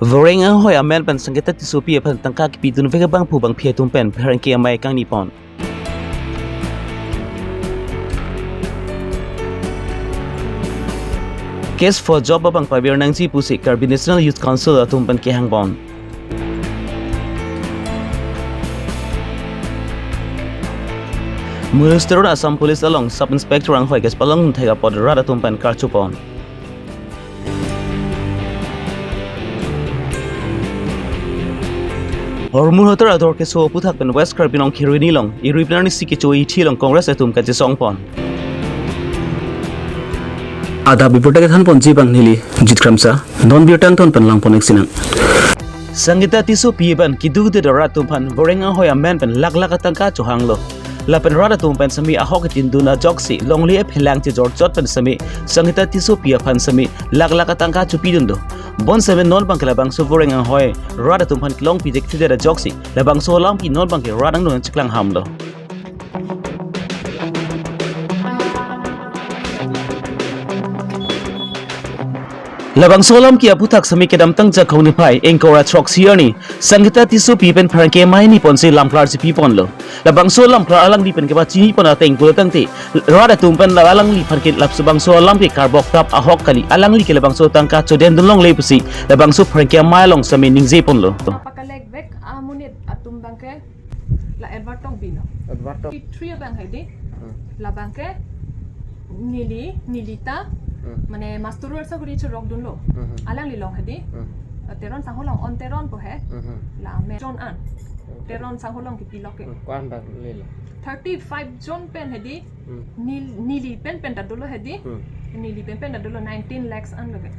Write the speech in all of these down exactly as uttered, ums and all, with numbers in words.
Voreng anghoi amen pen Sangita Tissopi aphan tangka kipidunvek abangphu bangphi atum pen pherangke amei kangni pon. Case for job abang pabir nangji pusi Karbi National Youth Council atum pen kehang pon. Murus Teron Assam Police along Sub Inspector anghoi kachepalong thek apot rat atum pen karchu pon. Hormu hotor ador keso aphuthak pen West Karbi Anglong Kheroni along irui penarni si kecho ithi along Congress atum kachesong pon. Adap birta kethan ponji abang neli Jit Kramsa, non birta angton pen lang pon-ik sinang. Sangita Tissopi pen keduk det rat atum aphan Voreng anghoi amen pen lakh lakh atangka chohanglo. Lapen rat atum pen semi ahok ketindun ajoksi longle aphelang chejorchot pen semi Sangita Tissopi aphan semi lakh lakh atangka chopidun do. Bonseme non abangke labangso Voreng anghoi rat atum aphan kelongpi det thedet ajoksi labangso alam ke non abangke rat angno nangcheklang hamlo. Labangso alam ke aphuthak semi kedamtang Jakhong niphai ingkoi ra throksi arni Sangita Tissopi pen pherangke amei ni ponsi lamklar chepi ponlo. Labangso lamklar alangli pen kepachini pon ateng pulo tangte rat atum pen la alangli aphan ke labangso alam ke karbok tap ahok kali, alangli ke labangso tangka chodendun longle pusi labangso pherangke amei along semi ningje ponlo. Pakalek vek amonit atum abangke la Edward Tokbi no. Edward Tok. Three abang hedi. Hmm. Labangke neli, neli ta, Hmm. mane master role sakuri chorokdunlo. Hmm. Alangli along hedi. Hmm. Teron sangho along, On Teron po he. Hmm. La me John an. Okay. Teron sangho along kipilok ke. Hmm. Ko-an bang lelo? Thirty-five jon pen hedi. Hmm. Nel-, neli pen pen ta dolo hedi. Hmm. Neli pen pen ta dolo nineteen lakhs an lo ke.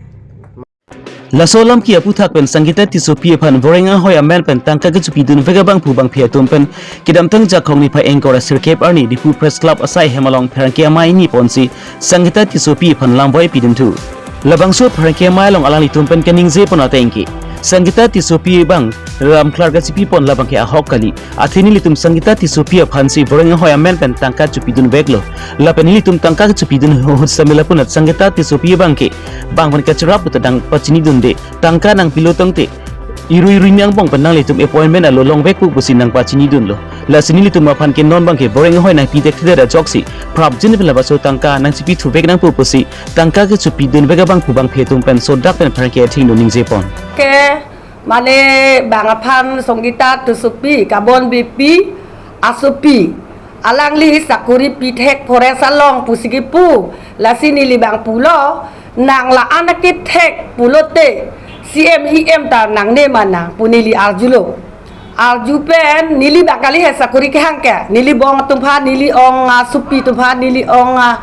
Laso alam ke aphuthak pen Sangita Tissopi aphan Voreng anghoi amen pen tangka kechopidunvek abangphu bangphi atum pen kedamtang Jakhong niphai ingkoi ra sirkep arni Diphu Press Club asai hem along pherangke amei ni ponsi Sangita Tissopi aphan lamvoi pidunthu. Labangso pherangke amei along alanglitum pen keningje pon ateng ke Sangita Tissopi abang lamklar kachepi pon labangke ahok kali. Athe nelitum Sangita Tissopi aphansi Voreng anghoi amen pen tangka chopidunveklo. Lapen nelitum tangka chopidun ahut semi lapunat Sangita Tissopi abangke bang pen kacherap puta nangpachinidunde. Tangka nangpilo tangte irui irui ni angbong pen nanglitum appointment alo longvek pu pusi nangpachinidunlo. Lasi nelitum aphan ke non abangke Voreng anghoi nangpi det thedet ajoksi prapjin pen labangso tangka nangchepithuvek nang pu pusi tangka kechopidunvek abangphu bangphi atum pen sodak pen pherangke athengno ningje pon. Ke mane bang aphan Sangita Tissopi kabon bipi asopi alangli sakuri pithek forest along pusi kipu, lasi neli abang pulo nang la-an akethek pulote C M E M ta nangne ma nang pu neli arjulo. Arju pen neli abang kali he sakuri kehang ke, neli bong atum aphan, neli ong asopi atum aphan, neli ong a-,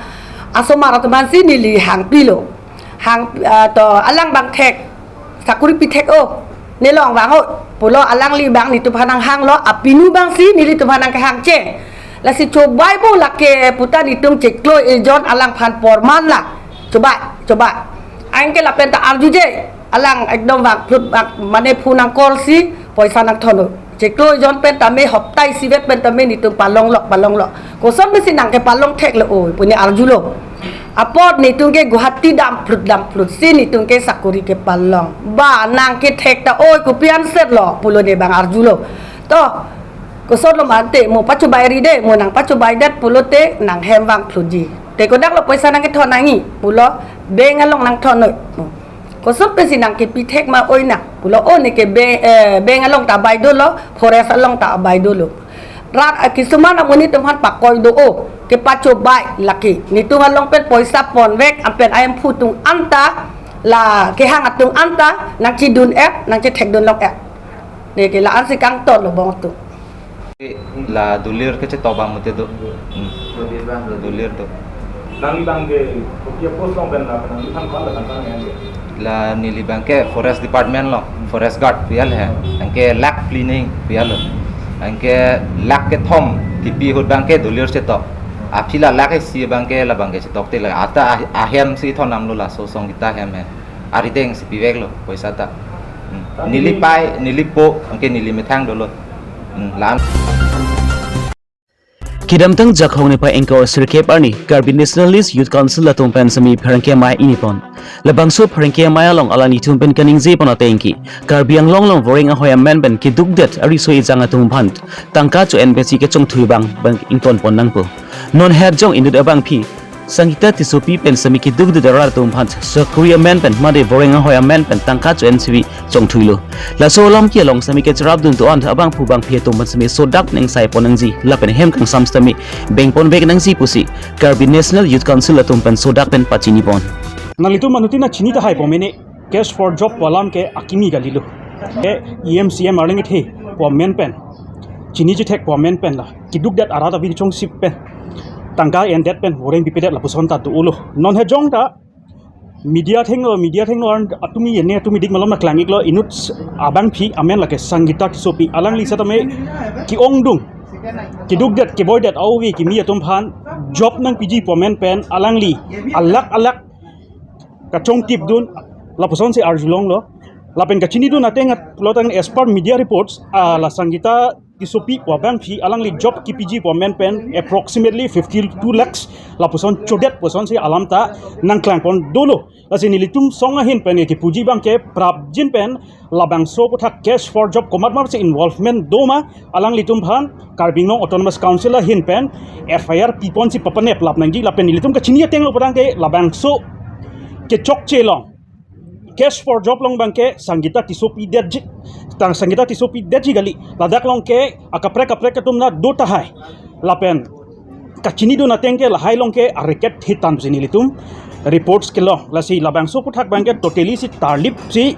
asomar atum aphansi neli hangpilo. Hang, ah, to alang abang thek, sakuri pithek o, nelong vang o pulo, alangli abang nelitum aphan nanghanglo, apinu abangsi nelitum aphan nangkehangche. Lasi chobai bo lake puta nelitum chiklo ejon alangphan porman la. Chobai, chobai. Anke lapen ta arjuje, alang ekdom vangphlut vang, mane phone nang call si poisa nangthon o. Chiklo ejon pen tame hopta isivet pen tame nelitum palonglok, palonglok. Koson pensi nangkepalong theklo oi pu ne arjulo. Apot nelitum ke Guwahati damphlut damphlut si nelitum ke sakuri kepalong. Ba nangkethek ta oi kopi ansetlo pulo ne abang arjulo. To, kosonlo mante mo pachobai ri de, mo nangpachobai det pulote nanghem vangphlutji. Te kodaklo poisa nangkethon nangji pulo, bank along nangthon noi. Koson pensi nangkepithek ma oi nang pulo, o neke bank, eh, bank along ta abai dolo, forest along ta abai dolo. Rat, eh, kisuman amonit atum aphan pakoi do o, kepachobai lake. Nelitum along pen poisa ponvek, anpen aimphu atum anta, la kehang atum anta nangchidun-et, nangchethekdun long-et. Neke la-ansi kangtonlo bong atum. La dolir kechetok abang mate do. Hmm. Dolir abang do. Dolir do. Nangli abang ke, kopi a-post along pen la, nangli aphan ko-an la tangka nangkehang ke? La neli abang ke Forest Department along, Forest Guard pu alo he. Anke lakh phli ni pu alo. Anke lakh kethom kipi ahut abang ke dolir chetok. Aphi la lakh isi abang ke, la abang ke chetok te la. Ata ah-, ahem si thondamlo, laso Sangita ahem he. Arideng si piveklo poisa ta. Hmm. Neli pai, neli po, anke neli methang dolo. Hmm, la-an. Kedamtang Jakhong niphai ingkoi sirkep arni Karbi Nationalist Youth Council atum pen semi pherangke amei ingni pon. Labangso pherangke amei along alanglitum pen kaningje pon ateng ke, Karbi Anglong along voreng ahoi amen pen kedukdet ariso ejang atum aphan tangka cho-en pensi kechongthui abang abang ington pon nangpo. Non het jong inut abangpi Sangita Tissopi pen semi kedukdet arat atum aphan sakori amen pen mate voreng ahoi amen pen tangka cho-en sivi chongthuilo. Laso alam ke along semi kecherapdun do-an abangphu abangpi atum aphan semi sodak nengsai pon nangji lapen hem kangsam semi beng pon bek nangji pusi Karbi National Youth Council atum pen sodak pen pachini pon. Nanglitum anuttin ta chini tahai po mene, cash for job pu alam ke akimi kalilo. Ke E M C M arleng ithe pu amen pen, chini chithek pu amen pen la kedukdet arat abin chongsip pen tangka endet pen voreng pipedet lapuson ta dolo. Non het jong ta media thenglo, media thenglo ar atumi ene atumi dik malom nangklang iklo, inut abangpi amen lake Sangita Tissopi, alangli setame ke-ongdung, kedukdet kevoidet avi kimi atum aphan job nangpiji pu amen pen alangli alak alak kachongtipdun lapuson si arjulonglo. Lapen kachinidun ateng at-, lotang as per media reports, ah, la Sangita Tissopi pu abangpi alangli job kipiji pu amen pen approximately fifty-two lakhs lapuson chodet puson si alam ta nangklang pon dolo. Lasi nelitum song ahin pen kepuji abang ke prapjin pen labangso aputhak cash for job komat mapsi involvement do ma, alanglitum aphan Karbi Anglong Autonomous Council ahin pen F I R pi ponsi papanep lap nangji lapen nelitum kachini ateng lo putangte labangso kechokche along cash for job along abang ke Sangita Tissopi detji, tang Sangita Tissopi detji kali, ladak along ke akaprek kaprek atum ta do tahai. Lapen kachinidun ateng ke lahai along ke areket hitan si nelitum reports kelong. Lasi labangso aputhak abang ke totally si tarlip si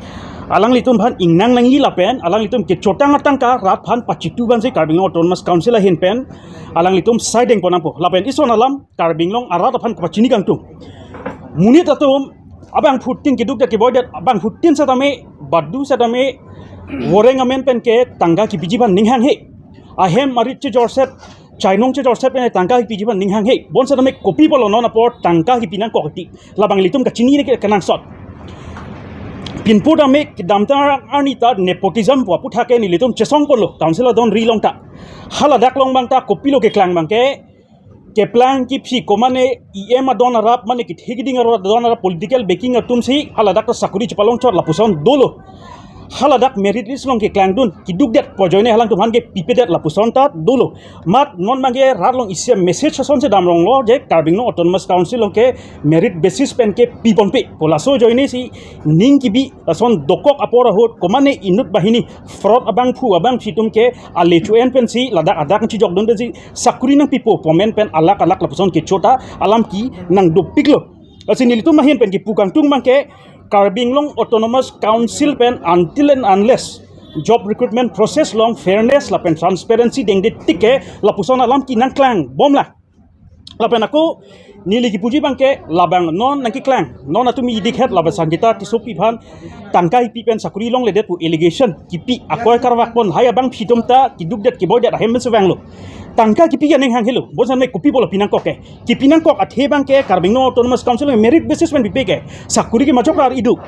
alanglitum aphan ingnang nangji lapen alanglitum kechotang atangka rat aphan pachitu abang si Karbi Anglong Autonomous Council ahin pen alanglitum saideng pon nangpo. Lapen ison alam Karbi Anglong arat aphan kapachini kangtung. Monit atum abangphutin kedukdet kevoidet abangphutin setame badu setame voreng amen pen ke tangka kipiji abang ning hanghe. Ahem arit chejorset, chainong chejorset pen tangka kipiji abang ning hanghe. Bonsetame kopi pulo non apor tangka kipi nangkok ti. Labang ilitum kachini ne ke kenangsot. Pinpur dame kedamtang arni ta nepotism pu aputhak ke nelitum chesong ponlo, council adon ri along ta. Haladak along abang ta kopilo keklang abang ke, keplang kiphi ko mane E M adon arap mane kethe keding aro adon arap political backing atum si haladak ta sakori chepalong chot lapuson dolo. Haladak merit list along keklangdun, kedukdet pu ajoine halangtum aphan ke pipedet lapuson ta dolo. Mat non abang ke rat along isi message ason si damronglo je Karbi Anglong Autonomous Council along ke merit basis pen ke pi ponpe pu laso ajoine si ning kibi lason dokok apor ahut ko mane inut banghini fraud abangphu abangphi atum ke ale cho-en pensi ladak adak chijokdun pensi sakori nangpipo pu amen pen alak alak lapuson kecho ta alam ke nangdopiklo. Lasi nelitum ahin pen kepu kangtung abang ke Karbi Anglong Autonomous Council pen until and unless job recruitment process along fairness lapen transparency dengde tik ke lapuson alam ke nangklang bomlang. Lapen ako neli kepuji abang ke labang non nangkeklang, non atum idik het labang Sangita Tissopi aphan tangka kipi pen sakori longledet pu allegation kipi akoi karvak pon lahai abangphi atum ta kedukdet kevoidet ahem pen sevanglo. Tangka kipi ke ning hanghe lo, bonsetame kopi pulo pi nangkok ke. Kipi nangkok athe abang ke Karbi Anglong Autonomous Council merit basis pen pipe ke. Sakori ke majok rar iduk.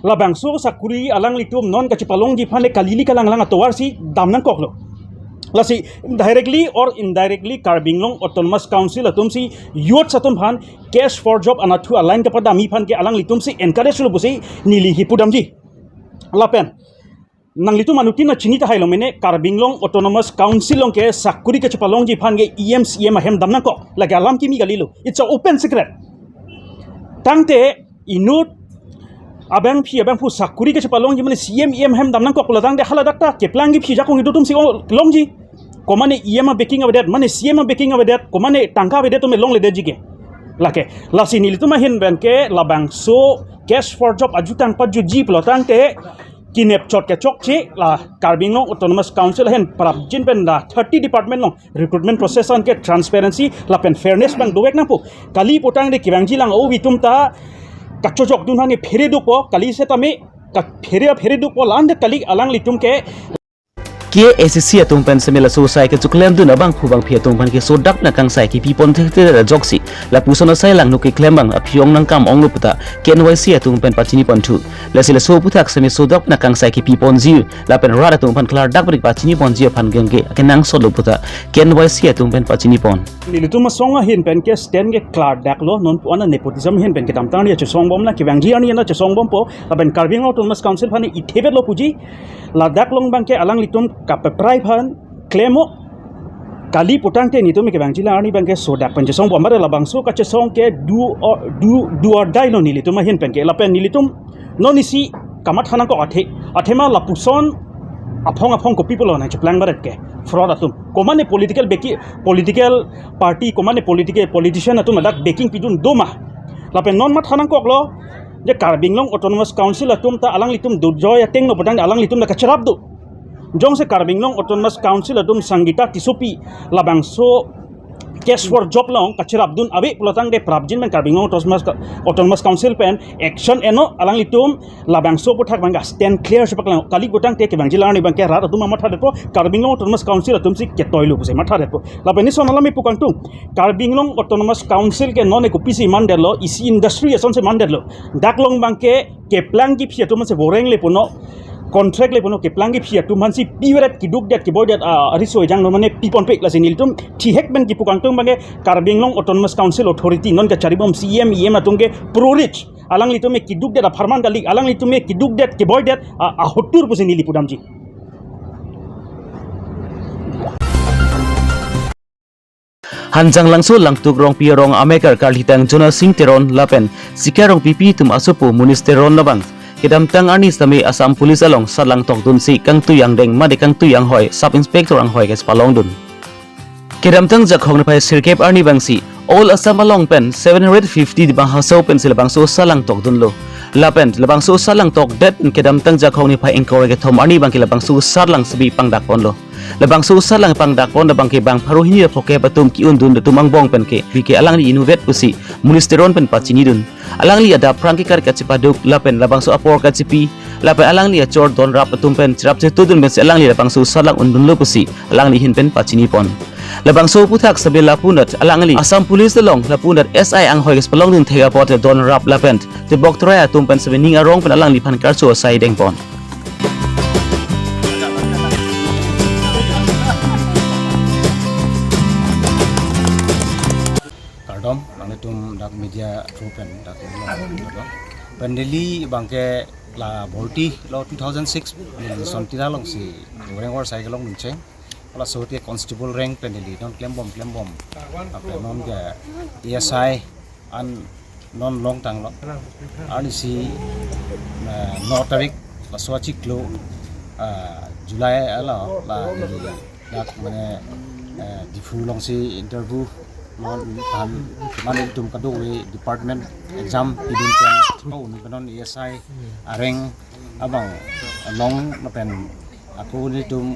Labangso sakori alanglitum non kachepalongji aphan le kali ili kalanglang atovar si dam nangkoklo. Lasi directly or indirectly Karbi Anglong Autonomous Council atum si youths atum aphan cash for job anatthu aline kapadamji aphan ke alanglitum si encourage lo pusi neli kepu damji. Lapen nanglitum anuttin ta chini tahai lo mene Karbi Anglong Autonomous Council along ke sakori kachepalongji aphan ke E M C M ahem dam nangkok. Lake alam kimi kalilo. It's a open secret. Tangte inut abangphi abangphu sakori kachepalongji mane C M E M ahem dam nangkok pulo tangte haladak ta keplang kiphi ajakong itum si longji. Ko mane E M abacking avedet, mane C M abacking avedet, ko mane tangka avedet atum longledetji ke. Lake, lasi nelitum ahin pen ke labangso cash for job ajutang pajutji pulo tangte kinep chot kechokche la Karbi Anglong Autonomous Council ahin prapjin pen la thirty department along recruitment process an ke transparency lapen fairness abang dovek nangpo. Kali putangte kevangji lang ovi atum ta kachojokdun aphan ke phere dopo, kali setame kaphere aphere dopo la-an det kali alanglitum ke. K A A C C atum pen seme laso asai kechoklemdun abangphu bangphi atum aphan ke sodak nangkangsai kepipon thekthe ajoksi lapuson asai langno keklem abang aphi-ong nangkam-onglo puta K N Y C atum pen pachiniponthu. Lasi laso aphuthak seme sodak nangkangsai kepiponji lapen rat atum aphan klardak brik pachiniponji aphan gengge kenangsotlo puta K N Y C atum pen pachinipon. Nelitum asong ahin pen ke stand ke klardaklo, non pu-an nepotism ahin pen kedamtang arni chesongbomlang, kevangji arni chesongbompo, lapen Karbi Anglong Autonomous Council aphan ithebetlo puji, ladak along abang ke alanglitum kapaprai aphan klemo, kali putangte nelitum kevangjilang arni abang ke sodak pen chesongbom, mare labangso kachesong ke do or, do, do or die lo nelitum ahin pen ke, lapen nelitum non isi kamatha nangkok athe, athema lapuson aphong aphong kopi pulo nangcheplang baret ke, fraud atum. Komane political backing, political party, komane political politician atum ladak backing pidun doma. Lapen non matha nangkoklo, je Karbi Anglong Autonomous Council atum ta alanglitum dojoi ateng lo putang alanglitum ta kacherap do. Jongsi Karbi Anglong Autonomous Council atum Sangita Tissopi labangso cash for job along kacherapdun ave pulotangte prapjin pen Karbi Anglong Autonomous, Autonomous Council pen action eno, alanglitum labangso aphuthak abang ke stand clear si paklang, kali putangte kevangjilang arni abang ke rat atum mathadetpo, Karbi Anglong Autonomous Council atum si ketoilo pusi mathadetpo. Lapen ison alam ipu kangtung, Karbi Anglong Autonomous Council ke non kopisi mandetlo, isi industry asonsi mandetlo. Dak along abang ke keplang kephi atum aphansi boreng le puno, contract le puno, keplang kephi atum aphansi pivaret, kidukdet keboidet, ah, ariso ejang lo mane piponpe. Lasi nelitum thihek pen kipu kangtung abang ke Karbi Anglong Autonomous Council Authority non kacharibom C E M, E M atum ke pro-rich, alanglitum ke kidukdet apharman kali, alanglitum ke kidukdet keboidet, ah, ahotur pusi neli pudamji. Hanjanglangso Langtuk Rongpi arong amekar karlitang Jonasing Teron lapen Sikar Rongpipi atum asopo Munis Teron labang kedamtang arni sitame Assam Police along sarlangtokdunsi kangtui angdeng mate kangtui anghoi Sub Inspector anghoi kachepalongdun. Kedamtang Jakhong niphai sirkep arni abangsi All Assam along pen seven hundred fifty Dima Hasao pensi labangso sarlangtokdunlo. Lapen labangso sarlangtokdet kedamtang Jakhong niphai ingkoi ra kethom arni abang ke labangso sarlang sitame pangdakponlo. Labangso sarlang pangdakpon abang ke bang pharo hini ra phokep atum ki-undun atum angbong pen ke, ke alangli inutvet pusi Munis Teron pen pachinidun. Alangli adap aphrang ke kar kachepaduk lapen labangso apor kachepi lapen alangli achor donrap atum pen cherap chetudun pensi alangli labangso sarlang undunlo pusi alangli ahin pen pachinipon. Labangso aphuthak sitame lapunat alangli Assam Police along lapunat S I anghoi kachepalongdun thek apot donrap lapen tebok terai atum pen sitame ning arong pen alangliphan karcho asai dengpon. Kardom, nanglitum dak media through pen dak kardom. Pen neli abang ke la bhorti lo two thousand six, neli Sontira alongsi Rengwar sai kelong nuncheng. Laso te constable rank pen neli non klembom klembom. Lapen non ke A S I an non longtanglo. Arnisi, eh, no tarik laso achiklo, eh, July alo la neli dak mane, eh, Diphu alongsi interview non phan, mane itum kadokave department exam pidun pen, oh, non A S I areng abang long lapen ako nelitum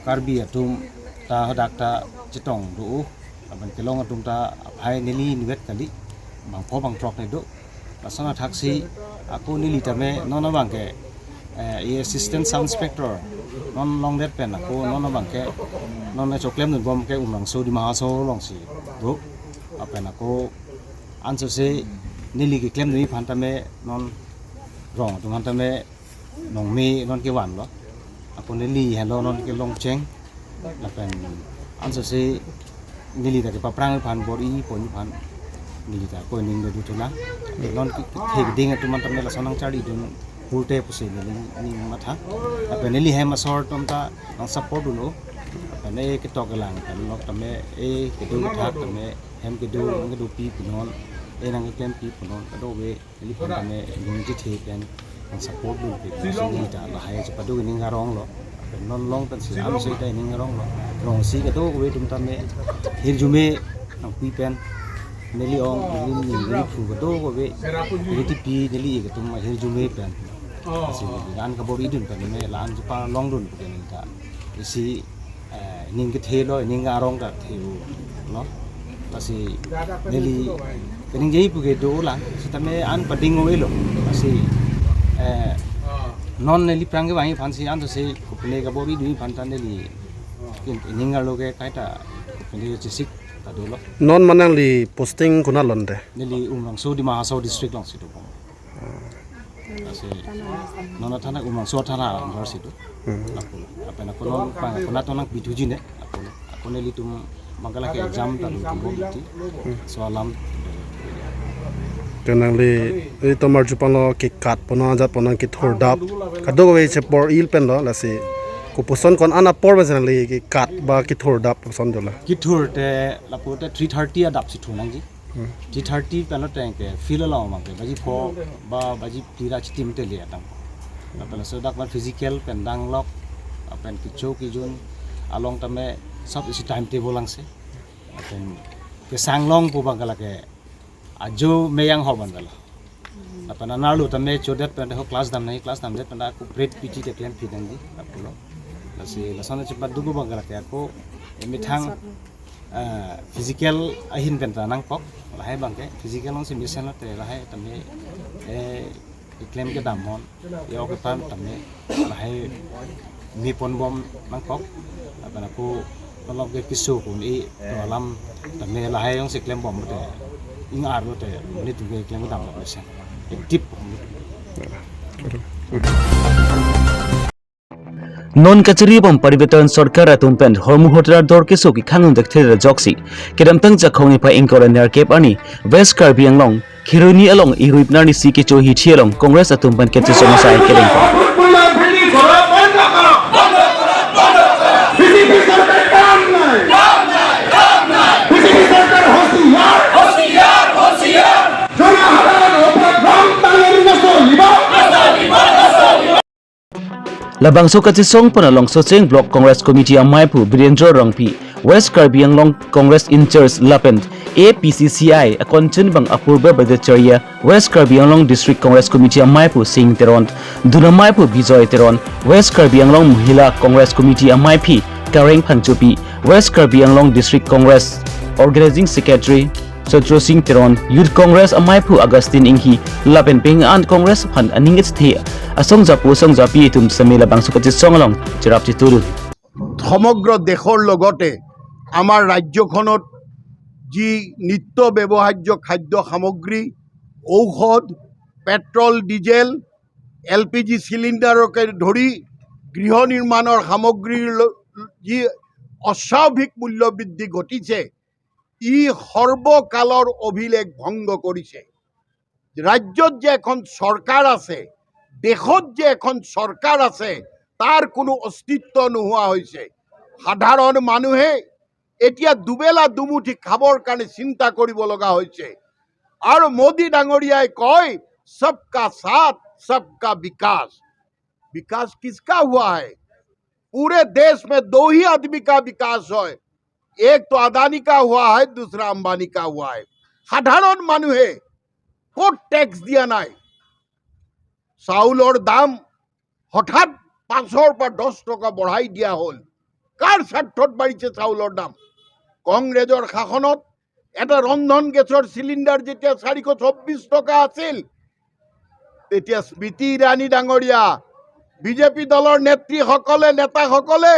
Karbi atum ta hadak ta chetong do, lapen kelong atum ta aphai neli inutvet kali, bangpho bangthrok ne do. Lason athaksi ako neli tame non abang ke, eh, e assistant sub inspector non longdet pen ako non abang ke non choklem dunbom ke Umrangso Dima Hasao alongsi do. Lapen ako ansose neli keklem dunji aphan tame non rong atum aphan tame nongme non kevanlo. Ako neli helo non kelongcheng. Lapen ansose neli ta kepaphrang aphan bor-iponji aphan neli ta ako ning do thulang. Non ke, kethe keding atum aphan tame lason nangcharlidun pulote pusi neli ning matha. Lapen neli hem asor atum ta nangsupport dunlo. Lapen e ketok kelang pen lok tame e kedo thak tame hem kedo nangkedopi punon, e nangkeklempi punon kadokave neliphan tame nung chethe pen nangsupport dunpe, neli ta lahai chepado ining aronglo. Pen non long pensi amsoi ta ining aronglo. Rongsi kadokave atum tame hirjume nangpi pen neli ong, neli ni, neli phu kadokave, neli tipi, neli ik atum hirjume pen. Lasi neli an kabor-idun pen me la-an chepalongdun pen neli ta isi, eh, ning kethelo, ning arong ta thelo. Lasi neli kaningje pu ke dolang, sitame an pading avelo. Lasi, eh, Non neli prang kevangji aphan si anto si kopine kabor-i dun aphan ta neli ning arlo ke kaita kopine chesik ta dolo. Non ma nangli posting konat lone? Neli Umrangso, Dima Hasao district along si do. Lasi non athana Umrangso athana anwar si do. Hmm. Lapu. Lapen ako non prang ako nat nangpithuji ne. Ako, ako nelitum abang ke lake exam ta do tum bo biti. Hmm. So alam. Ke nangli, eh, tomar jupang lo kekat pon ajat pon nang kethur dap. Kadokave chepor-i pen lo lasi. Kopuson ko-an apor pensi nangli kekat ba kethur dap puson dola? Kethur te lapu te three thirty adap si thur nangji. Hmm. Three thirty pen lo teng ke field along abang ke baji pho ba baji phli ra chitim te le atang. Lapen laso dak ban physical pen danglok, lapen kecho kejun along tame sob isi timetable angse. Lapen kesang longpo abang ke lake ajo meyang ho abang ke lo. Lapen anerlo tame chodet pen ho class dam nangji, class damdet pen ako break P T te klemphi nangji, lapulo. Lasi lason chepaduk abang ke lake ako emethang, eh, physical ahin pen ta nangkok, lahai abang ke physical along si mesen lote lahai tame, eh, keklem kedam hon, ya oke pan tame lahai me ponbom nangkok, lapen ako tolok ke keso kun-i to alam tame lahai along si klembom lote, ing-ar lote, nelitum ke klem kedam lo mesen. Active. Non kachiri bom paribetan sorkar atum pen hormu hotra dor keso kekhang un dekthe ajoksi kedamtang Jakhong niphai ingkoi ra nerkep arni West Karbi Anglong Kheroni along Iruip Narni si kecho hithi along Congress atum pen kachesong asai kedengkong. Labangso kachesong pen along Socheng Block Congress Committee amaiphu Birendra Rongpi, West Karbi Anglong Congress in-charge lapen A P C C I akonchen bang apurba Bhattacharya, West Karbi Anglong District Congress Committee amaiphu Sing Teron, dun amaiphu Bijoy Teron, West Karbi Anglong Mahila Congress Committee amaiphi Kareng Phangchopi, West Karbi Anglong District Congress Organizing Secretary Chandra Sing Teron, Youth Congress amaiphu Augustine Inghi, lapen penang Congress aphan aning ichethe asongjapo songjapi atum seme labangso kachesong along cherap chetudun. সমগ্ৰ দেশৰ লগতে আমাৰ ৰাজ্যখনত যি নিত্য ব্যৱহাৰ্য খাদ্য সামগ্ৰী, ঔষধ, petrol, diesel, L P G চিলিণ্ডাৰকে ধৰি গৃহ নিৰ্মাণৰ সামগ্ৰীৰ ল-, যি অস্বাভাৱিক মূল্য বৃদ্ধি ঘটিছে, ই সৰ্বকালৰ অভিলেখ ভংগ কৰিছে। ৰাজ্যত যে এখন চৰকাৰ আছে, দেশত যে এখন চৰকাৰ আছে, তাৰ কোনো অস্তিত্ব নোহোৱা হৈছে। সাধাৰণ মানুহে এতিয়া দুবেলা দুমুঠি খাবৰ কাৰণে চিন্তা কৰিব লগা হৈছে। আৰু মোদী ডাঙৰীয়াই কয়, "সবকা সাথ, সবকা বিকাশ।" विकास किसका हुआ है? पूरे देश में दो ही आदमी का विकास है, एक तो अदानी का हुआ है, दूसरा अंबानी का हुआ है। সাধাৰণ মানুহে ক'ত টেক্স দিয়া নাই? চাউলৰ দাম হঠাৎ পাঁচৰ পৰা দহ টকা বঢ়াই দিয়া হ'ল। কাৰ স্বাৰ্থত বাঢ়িছে চাউলৰ দাম? কংগ্ৰেছৰ শাসনত এটা ৰন্ধন গেছৰ চিলিণ্ডাৰ যেতিয়া চাৰিশ চৌব্বিছ টকা আছিল, তেতিয়া স্মৃতি ইৰাণী ডাঙৰীয়া, বিজেপি দলৰ নেত্ৰীসকলে, নেতাসকলে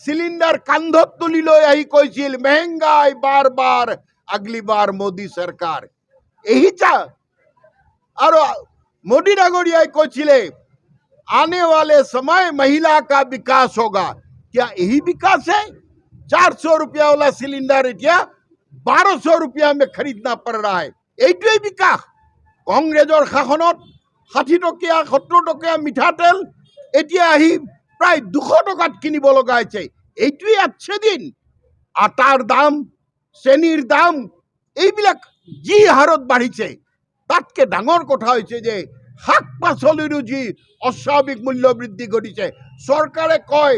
চিলিণ্ডাৰ কান্ধত তুলি লৈ আহি কৈছিল, "महंगाई बार बार, अगली बार मोदी सरकार।" यही चा-, আৰু মোদী ডাঙৰীয়াই কৈছিলে, "आने वाले समय महिला का विकास होगा।" क्या यही विकास है? चार सौ रुपया वाला सिलेंडर क्या बारह सौ रुपया में खरीदना पड़ रहा है। এইটোৱেই বিকাশ। কংগ্ৰেছৰ শাসনত ষাঠি টকীয়া, সত্তৰ টকীয়া মিঠাতেল এতিয়া আহি প্ৰায় দুশ টকাত কিনিব লগা হৈছে। এইটোৱেই আচ্ছা দিন। আটাৰ দাম, চেনিৰ দাম, এইবিলাক যি হাৰত বাঢ়িছে, তাতকে ডাঙৰ কথা হৈছে যে শাক পাচলিৰো যি অস্বাভাৱিক মূল্য বৃদ্ধি ঘটিছে। চৰকাৰে কয়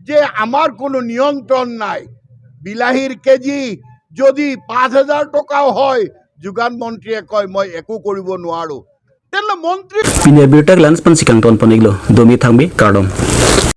যে আমাৰ কোনো নিয়ন্ত্ৰণ নাই। বিলাহীৰ কেজি যদি পাঁচ হাজাৰ টকাও হয়, যোগান মন্ত্ৰীয়ে কয়, "মই একো কৰিব নোৱাৰো।" Tenlo montri. Pini abirta ke la-an pensi kangton pon-iklo, domi thangbi kardom.